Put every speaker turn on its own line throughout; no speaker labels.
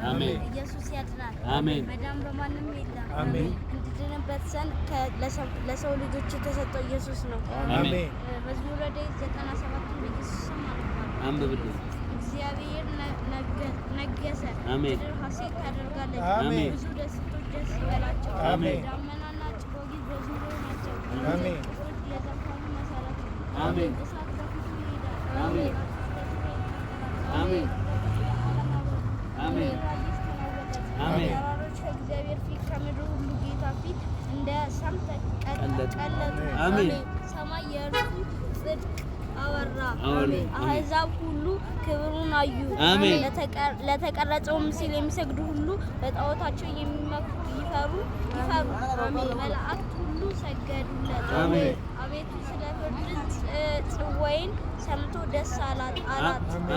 አሜን።
ኢየሱስ ያድናል።
አሜን።
መዳን በማንም የለም።
አሜን።
እንድድንበት ዘንድ ለሰው ልጆች የተሰጠው ኢየሱስ ነው።
አሜን።
መዝሙረ ዳዊት 97ን በኢየሱስ ስም አነባለሁ።
አንብብልን።
እግዚአብሔር ነገሰ፣
አሜን።
ምድር ሐሴት ታደርጋለች።
አሜን።
ብዙ ደሴቶች ደስ ይበላቸው።
አሜን።
ዳመናና ጭጋግ በዙሪያው ናቸው።
አሜን።
ፍርድ የዙፋኑ መሠረት ነው።
አሜን።
እሳት በፊቱ ይሄዳል።
አሜን።
በዙሪያው ይቃጠላል።
አሜን። አሜን።
ምድር አየች፣ ተናወጠች።
አሜን።
ተራሮች ከእግዚአብሔር ፊት ከምድር ሁሉ ጌታ ፊት እንደ ሰም
ቀለጡ።
ቀለጡ።
አሜን።
ሰማይ የእርሱ ጽድቅ አወራ።
አወራ።
አሕዛብ ሁሉ ክብሩን አዩ።
አሜን።
ለተቀረጸው ምስል የሚሰግዱ ሁሉ በጣዖታቸው የሚመኩ ይፈሩ ይፈሩ። መላእክት ሁሉ ሰገዱለት።
አሜን።
አቤቱ፣ ስለ ፍርድ ጽዋዬን ሰምቶ ደስ አላት።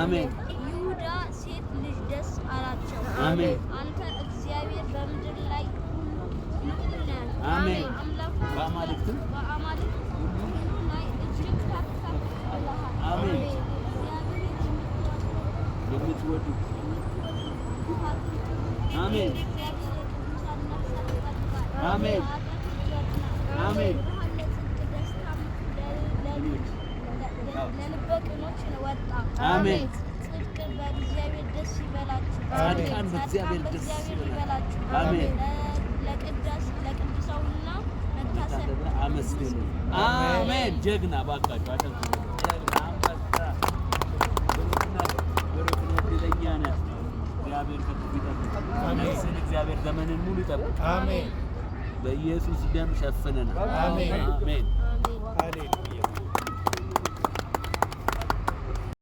አሜን።
ይሁዳ ሴት ልጅ ደስ አላቸው።
አሜን።
አንተ እግዚአብሔር በምድር ላይ ሁሉ ልዑል ነህ።
አሜን።
አምላክ
በአማልክትም
በአማልክት ሁሉ ላይ እጅግ ከፍ ከፍ ብለሃል።
አሜን።
እግዚአብሔር
የምትወዱት
የምትወዱት
አሜን።
እግዚአብሔር የቅዱሳን ነፍሳት ይጠብቃል።
አሜን።
ከኃጢአት ያድናል።
አሜን።
ብርሃን ለጽድቅ ደስታም ለልበ ቅኖች ወጣ።
አሜን።
ጽድቅ በእግዚአብሔር ደስ ይበላችሁ።
ጻድቃን በእግዚአብሔር ደስ
በእግዚአብሔር
ይበላችሁ።
ይበላችሁ።
አሜን።
ለቅድሳውና መታሰብ
አመስግኑ። አሜን። ጀግና፣ ባካችሁ አጨብጭቡ። ጀግና አንበሳ። ብሩክ ነህ፣ ብሩክ ነህ፣ እድለኛ ነህ። እግዚአብሔር ከክፉ ይጠብቅ። ነፍስን እግዚአብሔር ዘመንን ሙሉ ይጠብቅ።
አሜን።
በኢየሱስ ደም ሸፍነናል።
አሜን።
አሜን።